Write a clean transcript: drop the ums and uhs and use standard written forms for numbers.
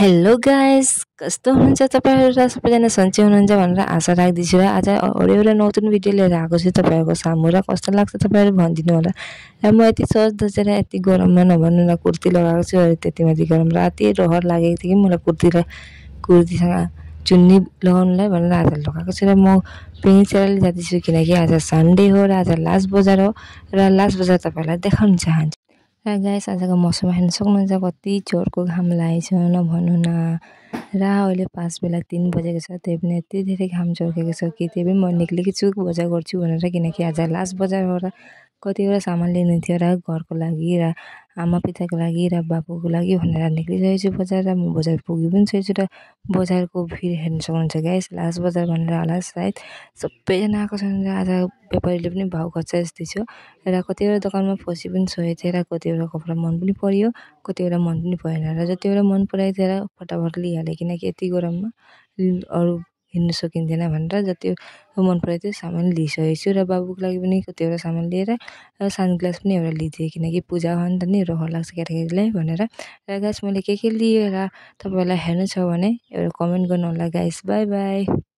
Hello guys, कस्तो हुनुहुन्छ तपाईँहरू र सबैजना सन्चै हुनुहुन्छ भनेर आशा राख्दैछु र आज एउटा नতুन भिडियो लिएर आएको छु तपाईँहरूको सामु र कस्तो लाग्छ तपाईँहरू भनिदिनु होला। र म यति सज धजेर यति गरममा नभन्नु न कुर्ती लगाएको छु र त्यति माथि गरम राति रहर लागेको थियो कि मलाई कुर्तीसँग चुन्नी लगाउनुलाई भनेर आज लगाएको छु र म पेन्चेरले जाँदैछु किनकि आज सन्डे हो र आज लास्ट बजार हो र लास्ट बजार तपाईँहरूलाई देखाउन चाहन्छु। र गाइस आजको मौसम हेर्न सक्नुहुन्छ कति जोरको घाम लागेको छ नभन्नु न। र अहिले 5 बेला 3 बजेको छ त्यही पनि यति धेरै घाम झर्केको छ कि त्यही पनि म निक्लेको छु बजार गर्छु भनेर किनकि आज लास्ट बजार हो र कतिवटा सामान लिनु थियो र घरको लागि र आमा पिताको लागि र बाबुको लागि भनेर निक्लिसकेको छु बजार र म बजार पुगि पनि सकेको छु र बजारको भिड हेर्न सक्नुहुन्छ गाइस। लास्ट बजार भनेर होला सायद सबैजना आएको छन् र आज व्यापारीले पनि भाउ घट्छ जस्तै छ र कतिवटा दोकानमा फसी पनि सकेको थियो र कतिवटा कपडा मन पनि पर्यो कतिवटा मन पनि परेन र जतिवटा मन पराएको थियो र फटाफट लिइहालेँ किनकि यति गरममा अरू हिँड्नु सकिन्थेन भनेर जति मन परेको थियो सामान लिइसकेको छु र बाबुको लागि पनि कतिवटा सामान लिएर र सनग्लास पनि एउटा लिदिएँ किनकि पूजा हो नि त नि रहर लाग्छ केटाकेटीलाई भनेर। र गाइस मैले के लिएँ र तपाईँहरूलाई हेर्नु छ भने एउटा कमेन्ट गर्नु होला गाइस। By by.